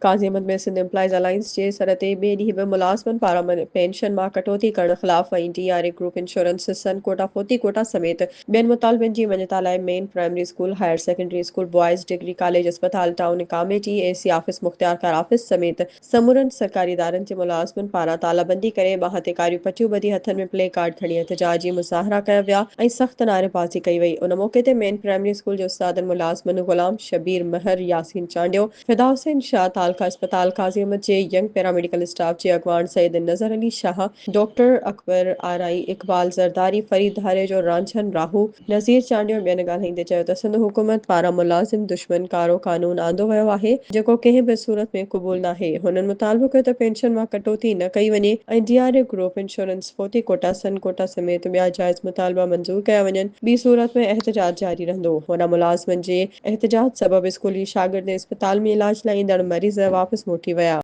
Qazi Ahmed ۾ Sindh employees alliance جي سڏ تي ٻئي ڏينهن به ملازمن پاران پينشن مان ڪٽوتي ڪرڻ خلاف ۽ D R A group insurance, son quota, فوتي ڪوٽا سميت ٻين مطالبن جي مڃتا لاء main primary school, higher secondary school, boys degree college, اسپتال، ٽائون ڪاميٽي، اي سي آفيس، مختيارڪار آفيس سميت سمورن سرڪاري ادارن جي ملازمن پاران تالا بندي ڪري ٻانهن تي ڪاريون پٽيون ٻڌي هٿن ۾ پلي ڪارڊ کڻي احتجاجي مظاهرا ڪيا ويا ۽ سخت نعريبازي ڪئي وئي. ان موقعي تي مين پرائمري اسڪول جي استادن ملازمن غلام شبير مهر، ياسين چانڊيو، فدا حسين شاهه، تعلقه اسپتال قاضي احمد جي ينگ پيراميڊيڪل اسٽاف جي اڳواڻ سيد نظر علي شاهه، ڊاڪٽر اڪبر آرائين، اقبال زرداري، فريد ڌاريجو، رانجهن راهو، نذير چانڊيو ٻين ڳالهائيندي چيو ته سنڌ حڪومت پاران ملازم دشمن ڪارو قانون آندو ويو آهي جيڪو ڪنهن به صورت ۾ قبول ناهي. هنن مطالبو ڪيو ته پينشن مان ڪٽوتي نه ڪئي وڃي ۽ ڊي آر اي گروپ انشورنس، فوتي ڪوٽا، سن ڪوٽا سميت ٻيا جائز مطالبا منظور ڪيا وڃن ٻي صورت ۾ احتجاج جاري رهندو. هوڏانهن ملازمن جي احتجاج سبب اسڪولي شاگرد ۽ اسپتال ۾ علاج لاء ايندڙ مريض واپس موٽي ويا.